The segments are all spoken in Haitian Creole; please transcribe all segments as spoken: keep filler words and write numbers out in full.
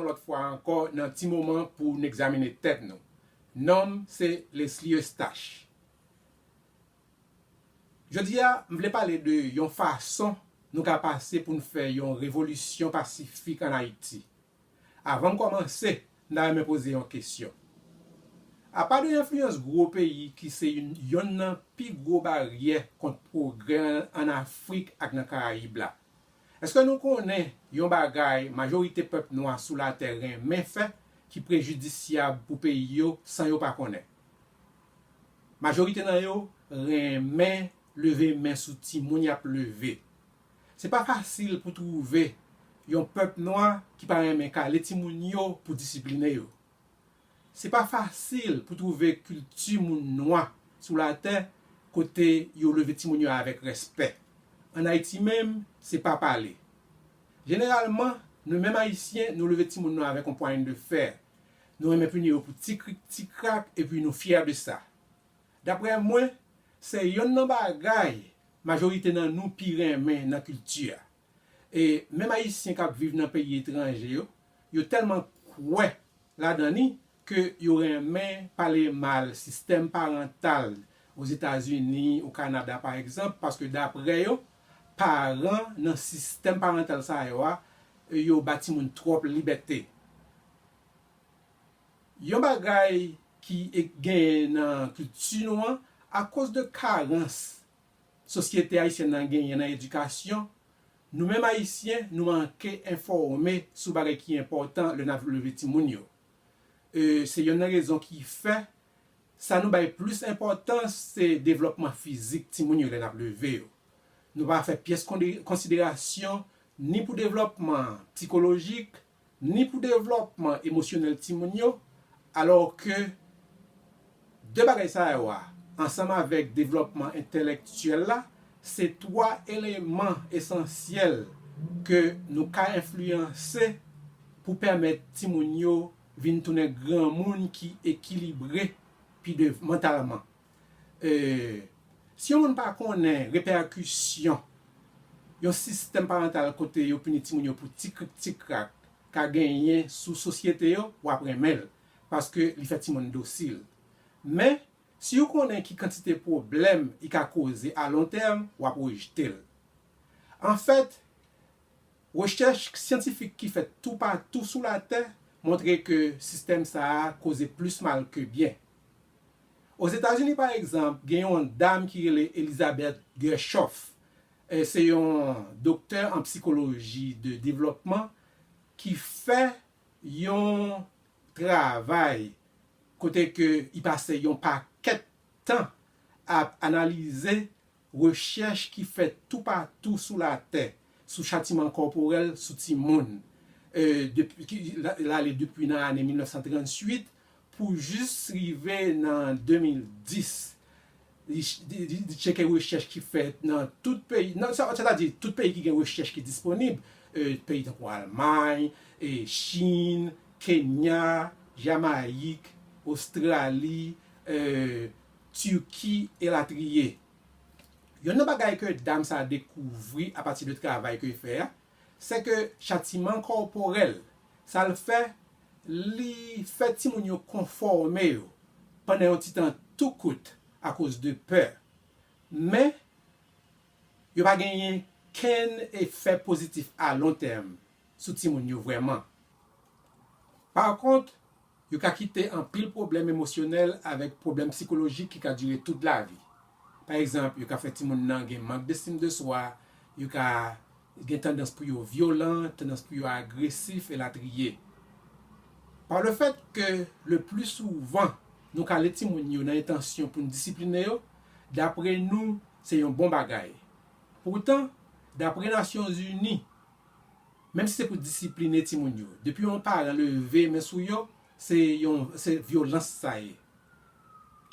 lòt fwa ankò nan ti moman pou n egzamine tèt nou. Non m se Leslie Eustache. Jodi a, m vle pale de yon fason nou ka pase pou n fè yon revolisyon pasifik ann Ayiti. Avan m kòmanse, m ta renmen poze yon kesyon. Apa de enfliyans gwo peyi ki se youn, yonn nan pi gwo baryè kont pwogrè ann, ann Afrik ak nan Karayib la, èske nou konnen yon bagay majorite pèp nwa sou latè renmen fè ki prejidisyab pou peyi yo san yo pa konnen? Majorite nan yo renmen leve men sou timoun y ap leve. Se pa fasil pou twouve yon pèp nwa ki pa renmen kale timoun yo pou disipline yo. Se pa fasil pou twouve kilti moun nwa sou latè kote yo leve timoun yo avèk respè. Ann Ayiti menm, se pa pale. Jeneralman, nou menm Ayisyen, nou leve timoun nou avèk yon pwany de fè. Nou renmen pini yo pou ti krik, ti krak, epi nou fyè de sa. Daprè mwen, se yonn nan bagay majorite nan nou pi renmen nan kilti a. E menm Ayisyen k ap viv nan peyi etranje yo, yo tèlman kwè ladan li ke yo renmen pale mal sistèm parantal Ozetazini, o Kanada pa egzanp, paske daprè yo, paran nan sistèm parantal sa yo a, yo ba timoun twòp libète. Yon bagay ki e-, genyen nan kilti nou an, akoz de karans sosyete ayisyèn nan genyen nan edikasyon, nou menm Ayisyen, nou manke enfòme sou bagay ki enpòtan lè n ap leve timoun yo. E, se yonn nan rezon ki fè sa nou bay plis enpòtans se devlòpman fizik timoun yo lè n ap leve yo. Nou pa fè pyès konde-, konsiderasyon ni pou devlòpman sikolojik, ni pou devlòpman emosyonèl timoun yo, alòske de bagay sa yo a, ansanm avèk devlòpman entèlektyèl la, se twa eleman esansyèl ke nou ka enfliyanse pou pèmèt timoun yo vin tounen granmoun ki ekilibre pi dev-, mantalman. E, si yon moun pa konnen repèkisyon yon sistèm parantal kote yo pini timoun yo pou ti krik ti krak ka genyen sou sosyete yo, w ap renmen l, paske li fè timoun dosil. Men, si w konnen ki kantite pwoblèm li ka koze a lon tèm, w ap rejte l. Anfèt, rechèch syantifik ki fèt toupatou sou latè montre ke sistèm sa a koze plis mal ke byen. Ozetazini, pa egzanp, gen yon dam ki rele Elizabeth Gershoff. E, se yon doktè an sikoloji de devlòpman ki fè yon travay kote ke li pase yon pakèt tan ap analize rechèch ki fèt toupatou sou latè sou chatiman kòporèl sou timoun, e, depi, ki, l, l ale depi nan ane mil nèf san tranntuit pou jis rive nan de mil dis. Li, li, li, li tcheke rechèch ki fèt nan tout peyi, nan, sa, sètadi tout peyi ki gen rechèch ki disponib, e, peyi tankou Almay, e, Chin, Kenya, Jamayik, Ostrali, e, Tiki, elatriye. Yonn nan bagay ke dam sa a dekouvri apati de travay ke l fè a, se ke chatiman kòporèl, sa l fè, li fè timoun yo konfòme yo pandan yon ti tan tou kout akoz de pè. Men, yo pa genyen kenn efè pozitif a lon tèm sou timoun yo vrèman. Pa kont, yo ka kite anpil pwoblèm emosyonèl avèk pwoblèm sikolojik ki ka dire tout lavi. Pa egzanp, yo ka fè timoun nan gen mank destim de swa, yo ka gen tandans pou yo vyolan, tandans pou yo agresif, elatriye. Par le fait que le plus souvent nou kale timoun yo nan entansyon pou n disipline yo, dapre nou, se yon bon bagay. Poutan, dapre Nasyonzini, menm si se pou disipline timoun yo, depi yon paran leve men sou yo, se yon, se vyolans sa ye.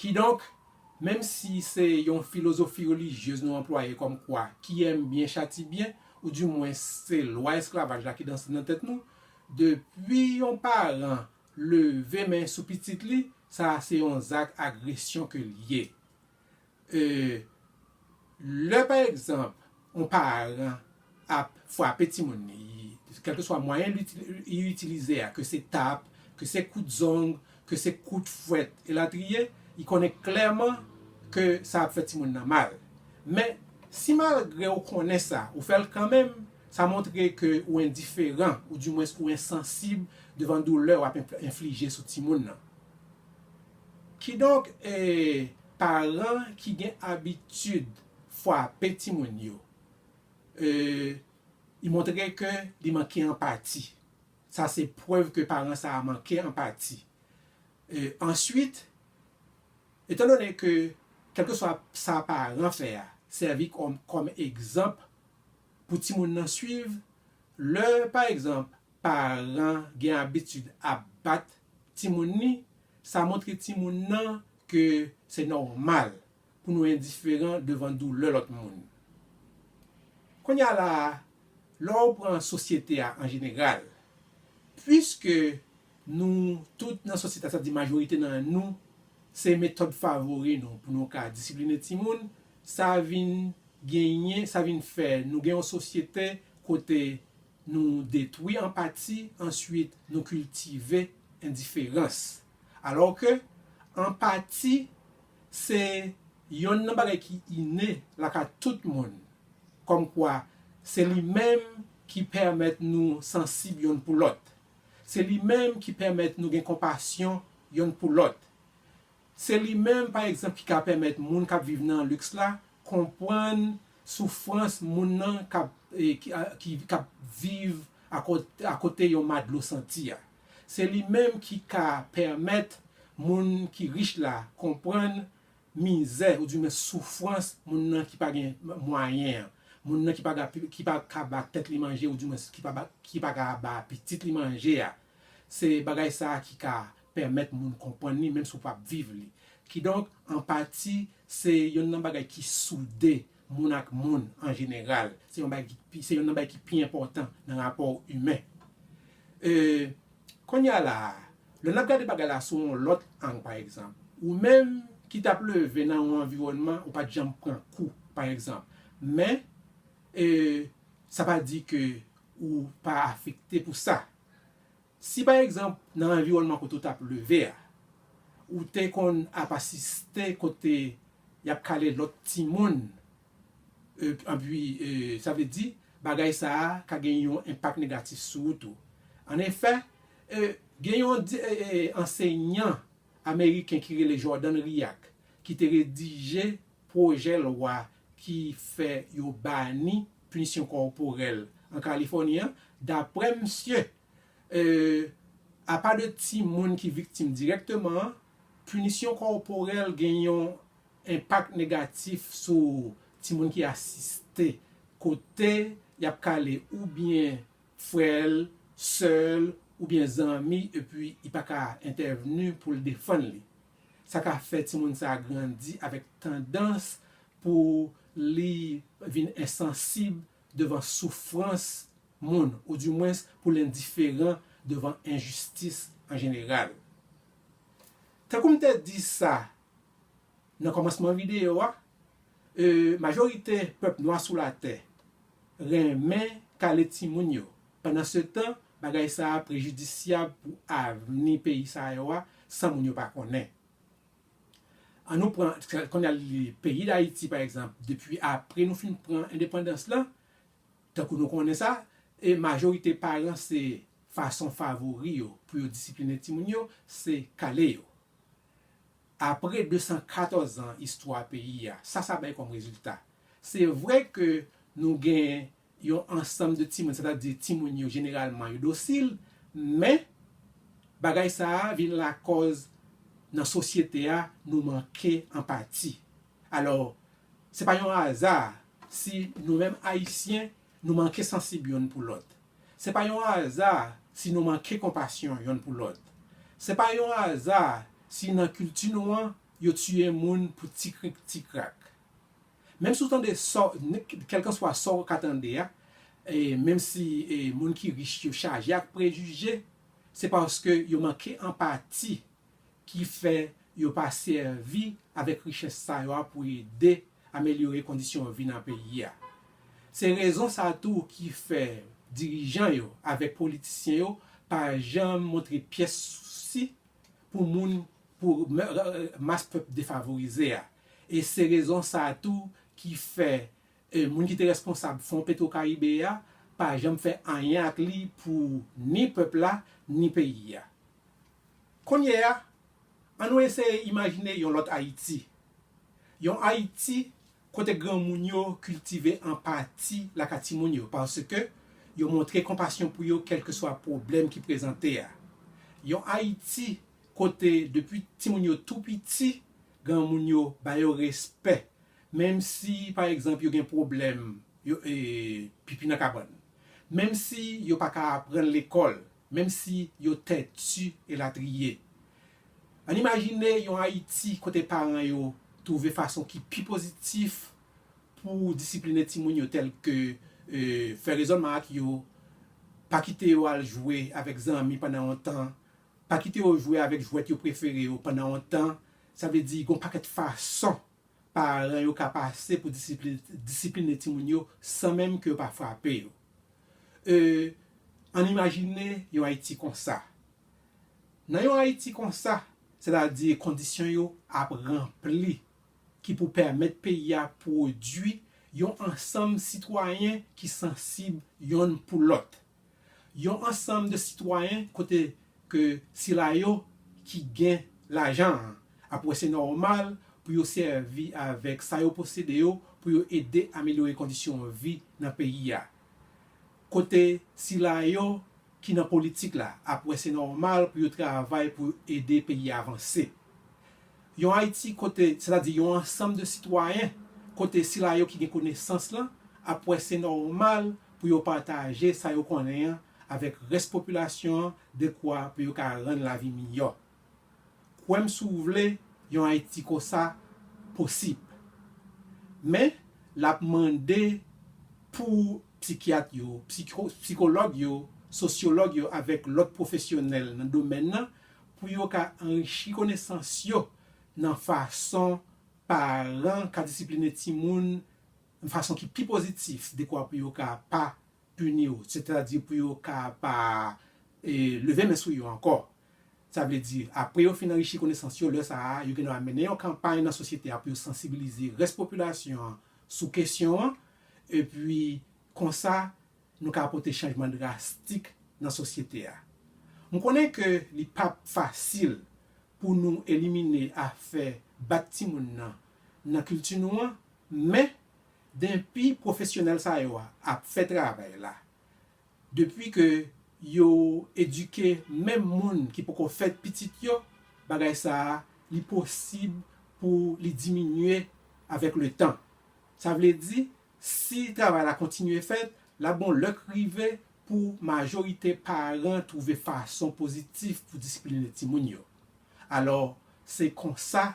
Kidonk, menm si se yon filozofi relijyez nou anplwaye kòmkwa qui aime bien châtie bien, oudimwen se lwa esklavaj la ki danse nan tèt nou, depi yon paran leve men sou pitit li, sa a se yon zak agresyon ke l ye. E, lè, pa egzanp, yon paran ap frape timoun li, kèlkeswa mwayen li itilize a, ke se tap, ke se kout zong, ke se kout fwèt, elatriye, li konnen klèman ke sa ap fè timoun nan mal. Men, si malgre w konnen sa, ou fè l kanmenm, sa montre ke ou endiferan, oudimwens ou ensansib devan doulè w ap enflije sou timoun nan. Kidonk, e, paran ki gen abitid frape timoun yo, e, li montre ke li manke anpati. Sa se prèv ke paran sa a manke anpati. E, answit, etandone ke kèlkeswa sa paran fè a sèvi kòm, kòm egzanp pou timoun nan swiv, lè, pa egzanp, paran gen abitid ap bat timoun li, sa montre timoun nan ke se nòmal pou nou endiferan devan doulè lòt moun. Kounye a la a, lè w pran sosyete a an jeneral, piske nou tout nan sosyete a, sa di majorite nan nou, se metòd favori nou pou nou ka disipline timoun, sa vin genyen, sa vin fè nou gen yon sosyete kote nou detwi anpati, answit nou kiltive endiferans. Alòke anpati se yonn nan bagay ki ine lakay tout moun. Kòmkwa, se li menm ki pèmèt nou sansib yonn pou lòt. Se li menm ki pèmèt nou gen konpasyon yonn pou lòt. Se li menm, pa egzanp, ki ka pèmèt moun k ap viv nan liks la konprann soufrans moun nan k ap, e, ki, a, ki, k ap viv akote, akote yon madlo santi a. Se li menm ki ka pèmèt moun ki rich la konprann mizè, oudimwens soufrans moun nan ki pa gen mwayen an, moun nan ki pa, ki pa ka ba tèt li manje, oudimwens ki pa, ba, ki pa ka ba pitit li manje a. Se bagay sa a ki ka pèmèt moun konprann li, menm si w p ap viv li. Kidonk, anpati se yonn nan bagay ki soude moun ak moun an jeneral. Se yon bagay ki, se yonn nan bagay ki pi enpòtan nan rapò imen. E, kounye a la a, lè n ap gade bagay la sou yon lòt ang, pa egzanp, ou menm ki t ap leve nan yon anviwònman ou pa t janm pran kou, pa egzanp, men, e, sa pa di ke ou pa afekte pou sa. Si, pa egzanp, nan anviwònman kote w t ap leve a, ou te konn ap asiste kote y ap kale lòt timoun, e, anpi, e, sa vle di, bagay sa a ka gen yon enpak negatif sou ou tou. Annefè, e, gen yon di, e, e, ansegnan ameriken ki rele Jordan Riak, ki te redije pwojè lwa ki fè yo bani pinisyon kòporèl an Kalifòni an, daprè misye, e, apa de timoun ki viktim dirèkteman an, pinisyon kòporèl gen yon enpak negatif sou timoun ki asiste, kote y ap kale oubyen frè l, sè l, oubyen zanmi, epi li pa ka entèvni pou l defann li. Sa ka fè timoun sa a grandi avèk tandans pou li vin ensansib devan soufrans moun, oudimwens pou l endiferan devan enjistis an jeneral. Tankou m te di sa nan kòmansman videyo a, e, majorite pèp nwa sou latè renmen kale timoun yo. Pandansetan, bagay sa a prejidisyab pou avni peyi sa yo a, san moun yo pa konnen. An nou pran, kounye a, peyi Dayiti, pa egzanp, depi apre nou fin pran endepandans lan, tankou nou konnen sa, e majorite paran se fason favori yo pou yo disipline timoun yo, se kale yo. Apre de san katòz an istwa peyi a, sa sa bay kòm rezilta? Se vre ke nou gen yon ansanm de timoun, sètadi timoun yo jeneralman yo dosil, men bagay sa a vin lakòz nan sosyete a nou manke anpati. Alò, se pa yon aza si nou menm Ayisyen nou manke sansib yonn pou lòt. Se pa yon aza si nou manke konpasyon yonn pou lòt. Se pa yon aza si nan kilti nou an yo tiye moun pou ti krik ti krak. Menm si w tande sa, kèlkanswa sa w ka tande a, e menm si, e, moun ki rich yo chaje ak prejije, se paske yo manke anpati ki fè yo pa sèvi avèk richès sa yo a pou ede amelyore kondisyon vi nan peyi a. Se rezon sa tou ki fè dirijan yo avèk politisyen yo pa janm montre pyès sousi pou moun, pou mas pèp defavorize a. E se rezon sa a tou ki fè e moun ki te responsab Fon Petro Caribe a pa janm fè anyen ak li pou ni pèp la, ni peyi a. Kounye a, ann nou eseye imajine yon lòt Ayiti. Yon Ayiti kote granmoun yo kiltive anpati lakay timoun yo, paske yo montre konpasyon pou yo kèlkeswa pwoblèm ki prezante a. Yon Ayiti kote depi timoun yo tou piti, granmoun yo ba yo respè, menm si, pa egzanp, yo gen pwoblèm, yo, e, pipi nan kabann, menm si yo pa ka aprann lekòl, menm si yo tèti, elatriye. Ann imajine yon Ayiti kote paran yo twouve fason ki pi pozitif pou disipline timoun yo, tèlke, e, fè rezònman ak yo, pa kite yo al jwe avèk zanmi pandan yon tan, pa kite yo jwe avèk jwèt yo prefere yo pandan yon tan. Sa vle di, gen yon pakèt fason paran yo ka pase pou disipli-, disipline timoun yo san menm ke yo pa frape yo. E, ann imajine yon Ayiti konsa. Nan yon Ayiti konsa, sètadi kondisyon yo ap ranpli ki pou pèmèt peyi a pwodui yon ansanm sitwayen ki sansib yonn pou lòt. Yon ansanm de sitwayen kote ke sila yo ki gen lajan an ap wè se nòmal pou yo sèvi avèk sa yo posede yo pou yo ede amelyore kondisyon vi nan peyi a. Kote sila yo ki nan politik la ap wè se nòmal pou yo travay pou yo ede peyi a avanse. Yon Ayiti kote, sètadi yon ansanm de sitwayen, kote sila yo ki gen konesans lan ap wè se nòmal pou yo pataje sa yo konnen an avèk rès popilasyon an, dekwa pou yo ka rann lavi miyò. Kwè m si w vle, yon Ayiti konsa posib. Men, l ap mande pou psikyat yo, psiko-, sikològ yo, sosyològ yo avèk lòt pwofesyonèl nan domèn nan pou yo ka anrichi konesans yo nan fason paran ka disipline timoun yon fason ki pi pozitif, dekwa pou yo ka pa pini yo, sètadi pou yo ka pa, e, leve men sou yo ankò. Sa vle di, apre yo fin anrichi konesans yo, lè sa a, yo gen dwa mennen yon kanpay nan sosyete a pou yo sansibilize rès popilasyon an sou kesyon an, epi konsa, nou ka pote chanjman drastik nan sosyete a. M konnen ke li p ap fasil pou nou elimine afè bat timoun nan nan kilti nou an, men denpi pwofesyonèl sa yo a ap fè travay la, depi ke yo edike menm moun ki poko fèt pitit yo, bagay sa a, li posib pou li diminye avèk letan. Sa vle di, si travay la kontinye fèt, l ap gen yon lè k rive pou majorite paran twouve fason pozitif pou disipline timoun yo. Alò, se konsa,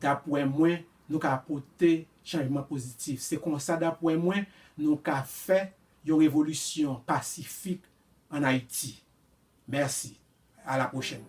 daprè mwen, nou ka pote chanjman pozitif. Se konsa, daprè mwen, nou ka fè yon revolisyon pasifik ann Ayiti. Mèsi. A la pwochèn.